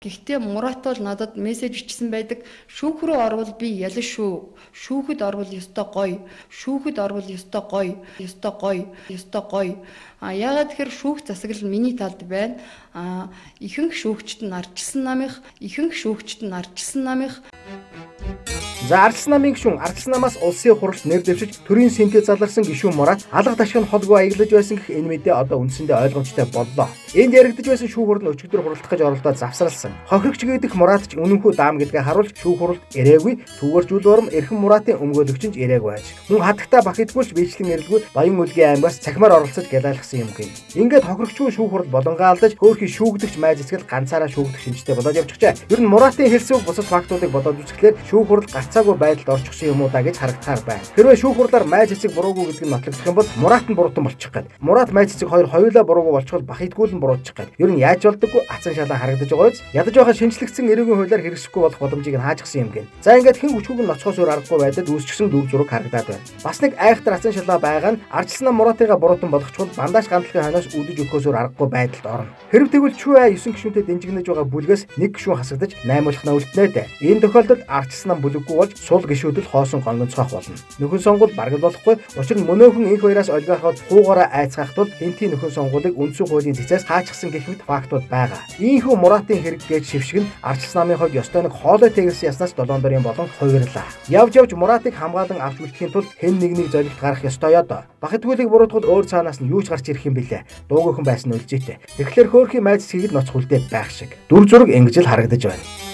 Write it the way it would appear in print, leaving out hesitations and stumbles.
Гэхдээ Мурат бол надад мессеж бичсэн байдаг. Шүүх рүү орвол би ялна шүү. Шүүхэд орвол ёстой гоё. Шүүхэд орвол ёстой гоё. Ёстой гоё. Ёстой гоё. А яагаад тэгэхээр шүүх засаглал миний талд байна. А ихэнх шүүгчид нь ардчилсан намынх, ихэнх шүүгчид нь ардчилсан намынх. За ардчилсан намын гишүүн ардчилсан намаас улсын хуралд нэр дэвшиж төрийн сэнтэй заларсан гишүүн Мурат алга ташиг нь холгүй аяглаж байсан гэх энэ мэдээ одоо үндсэндээ ойлгомжтой боллоо. Энд яригдаж байсан шүүх хурал нь өчигдөр хуралдах гэж оролдоод завсралсан. Хохирогч гэдэг Мурат ч үнэнхүү даам гэдгээ харуулж шүүх хуралд ирээгүй. Түүгээр ч үл урам эрхэм Муратын өмгөөлөгч нь ч ирээгүй байж. Мөн хатагтай Бахитгүүлч биечлэн эрэлгүй Баян үлгийн аймгаас цахимаар оролцож гялайлгсан юм гин. Ингээд хохирогчгүй шүүх хурал болонгаалдаж хөөхий шүүгдэгч майз эцгэл ганцаараа шүүгдэх шинжтэй болоод явчихжээ. Ер нь Муратын хэлсэн үг бусад фактуудыг бодоод үзэхлээр шүүх хурал гарцаагүй байдалд орчихсон юм уу да гэж харагдахаар байна. Хэрвээ шүүх хурлаар майз эцэг буруугүй гэдг нь нотлогдох юм бол Мурат нь буруутан болчих гээд. Мурат майз эцэг хоёр хоёулаа буруугүй болчихвол Бахитгүүл нь буруутчих гээд. Ер нь яаж болдоггүй ацан шалаа харагдаж байгаа биз? Ядаж байхад шинжлэгдсэн эрүүгийн хуулиар хэрэгсэхгүй болох боломжийг нь хаажчихсан юм гин. За ингээд хэн хүчгүйг нь ноцхоос өөр аргагүй байдад үүсчихсэн дүр зураг харагдаад байна. Бас нэг айхтар ацан шалаа байгаа нь ардчилсан нам Муратыгаа буруутан болгочвол бандаж гандлахын хойноос үдэж өгөхөөс өөр аргагүй байдалд орно. Хэрв тэгвэл чүү ай 9 гишүүнтэй дэнжигнэж байгаа бүлгээс нэг гишүүн хасагдаж 8 болох нь үлднэ дээ. Энэ тохиолдолд ардчилсан нам бүлэггүй болж сул гишүүдэл хоосон гонгонцгоох болно. Нөхөн сонгуул бараг л болохгүй. Учир нь мөнөөхөн инх хоёроос олигархууд хуугаараа айцгаах тул хэнтийн нөхөн сонгуулийг үндсэн хуулийн цэцээс хаачихсан гэх мэт фактууд байгаа. Ийхүү Муратын хэрэг гэж шившиг нь ардчилсан намын хувьд ёстой нэг хоолой тэгэлсэн яснаас долоон дөрийн болон хувирлаа. Явж явж Муратыг хамгаалан авч үлдэхийн тулд хэн нэгнийг золигт гарах ёстой ёо доо. Бахитгүүлийг буруутгал өөр цаанаас нь юу ч гарч ирэх юм бэлээ. Дуугүйхэн байсан нь үлжээтэй. Тэгэхээр хөөхий майз цэгийг ноцох үлдээ байх шиг. Дүр зураг ингэж л харагдаж байна.